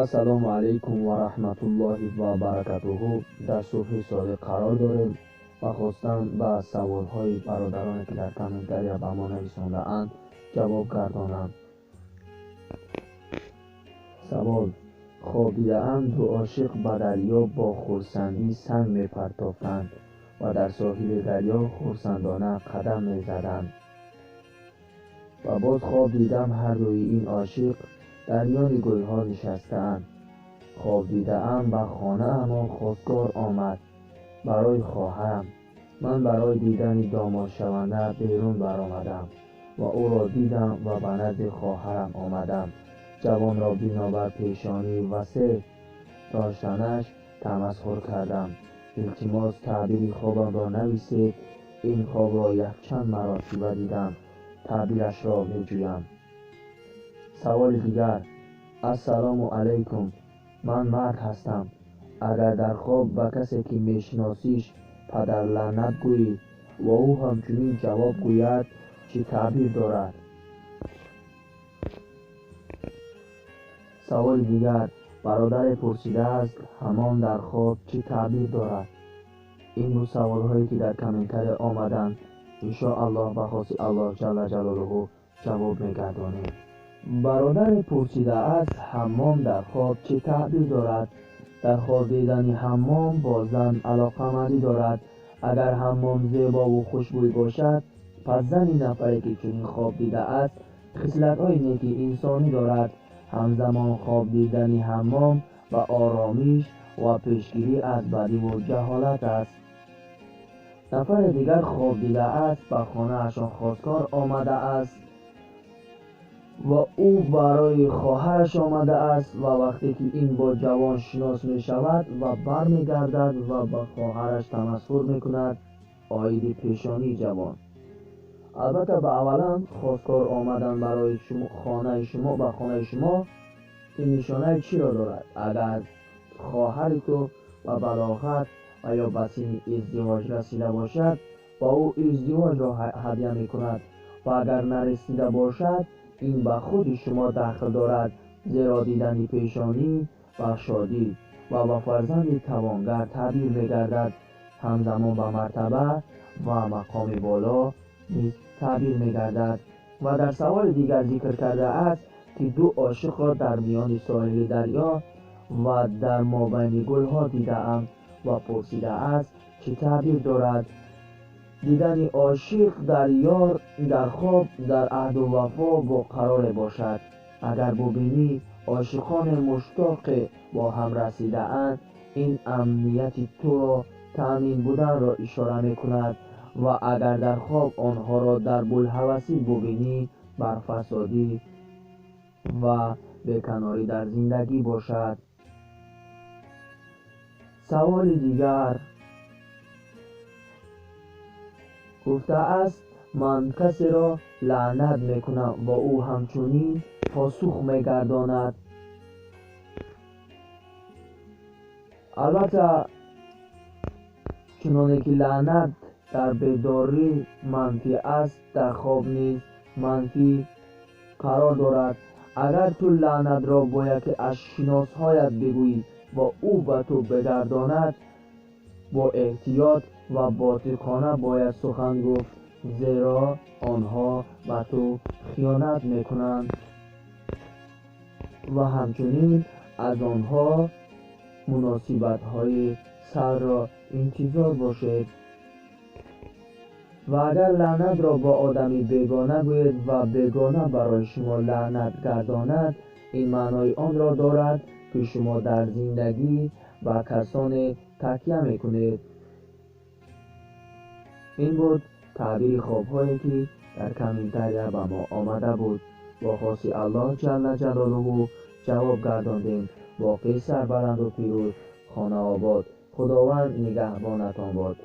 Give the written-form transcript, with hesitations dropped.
Ассалому алайкум ва раҳматуллоҳи ва баракатуҳу. Дар субҳи содиқ қарор дорем ва хостам ба саволҳои бародароне, ки дар комментария ба мо нависондаанд, ҷавоб гардонам. Савол: хоб дидаам ду ошиқ ба дарё бо хурсандӣ санг мепартофтанд ва дар соҳили дарё хурсандона қадам мезаданд. Ва боз хоб дидам ҳардуи ин ошиқ дар миёни гулҳо нишастаанд. Хоб дидаам ба хонаамон хостгор омад барои хоҳарам. Ман барои дидани домодшаванда берун баромадам ва ӯро дидам ва ба назди хоҳарам омадам. Ҷавонро бинобар пешонии васеъ доштанаш тамасхур кардам. Илтимос, таъбири хобамро нависед. Ин хобро якчанд маротиба дидам. Таъбирашро меҷӯям. Саволи дигар: Ассалому алайкум, ман мард ҳастам. Агар дар хоб ба касе, ки мешиносиш, падарлаънат гӯӣ ва ӯ ҳамчунин ҷавоб гӯяд, чӣ таъбир дорад? Саволи дигар: бародаре пурсидааст, ҳамон дар хоб чӣ таъбир дорад? Ин буд саволҳое, ки дар комментария омаданд. Иншоаллоҳ ба хоси Аллоҳ ҷалла ҷалолуҳу ҷавоб мегардонем. Бародаре пурсидааст, ҳаммом дар хоб чӣ таъбир дорад? Дар хоб дидани ҳаммом бо зан алоқамандӣ дорад. Агар ҳаммом зебову хушбӯй бошад, пас зани нафаре, ки чунин хоб дидааст, хислатҳои неки инсонӣ дорад. Ҳамзамон хоб дидани ҳаммом ба оромиш ва пешгирӣ аз бадиву ҷаҳолат аст. Нафаре дигар хоб дидааст, ба хонаашон хосткор омадааст ва ӯ барои хоҳараш омадааст ва вақте ки ин бо ҷавон шинос мешавад ва бармегардад ва ба хоҳараш тамасхур мекунад оиди пешонии ҷавон. Албатта, ба аввалан хосткор омадан барои хонаи шумо ба хонаи шумо ин нишонаи чиро дорад? Агар хоҳари ту ба балоғат ва ё ба синни издивоҷ расида бошад, ба ӯ издивоҷро ҳадя мекунад ва агар нарасида бошад, ин ба худи шумо дахл дорад, зеро дидани пешонӣ ба шодӣ ва ба фарзанди тавонгар таъбир мегардад. Ҳамзамон ба мартаба ва мақоми боло низ таъбир мегардад. Ва дар саволи дигар зикр кардааст, ки ду ошиқро дар миёни соҳили дарё ва дар мобайни гулҳо дидаам ва пурсидааст, чӣ таъбир дорад. Дидани ошиқ дар ёр дар хоб дар аҳду вафо бо қароре бошад. Агар бубинӣ ошиқони муштоқе бо ҳам расидаанд, ин амнияти туро таъмин буданро ишора мекунад ва агар дар хоб онҳоро дар булҳавасӣ бубинӣ, бар фасодӣ ва беканорӣ дар зиндагӣ бошад. Саволи дигар гуфтааст, ман касеро лаънат мекунам ва ӯ ҳамчунин посух мегардонад. Албатта, чуноне ки лаънат дар бедорӣ манфӣ аст, дар хоб низ манфӣ қарор дорад. Агар ту лаънатро бо яке аз шиносҳоят бигӯӣ ва ӯ ба ту бигардонад, бо эҳтиёт ва ботиқона бояд сухан гуфт, зеро онҳо ба ту хиёнат мекунанд ва ҳамчунин аз онҳо муносибатҳои сарро интизор бошед. Ва агар лаънатро бо одами бегона гӯед ва бегона барои шумо лаънат гардонад, ин маънои онро дорад, ки шумо дар зиндагӣ ба касоне такя мекунед. Ин буд таъбири хобҳое, ки дар комментария ба мо омада буд. Бо хоси Аллоҳ ҷалла ҷалолуҳу ҷавоб гардондем. Боқӣ сарбаланду пирӯз, хонаобод. Худованд нигаҳбонатон бод.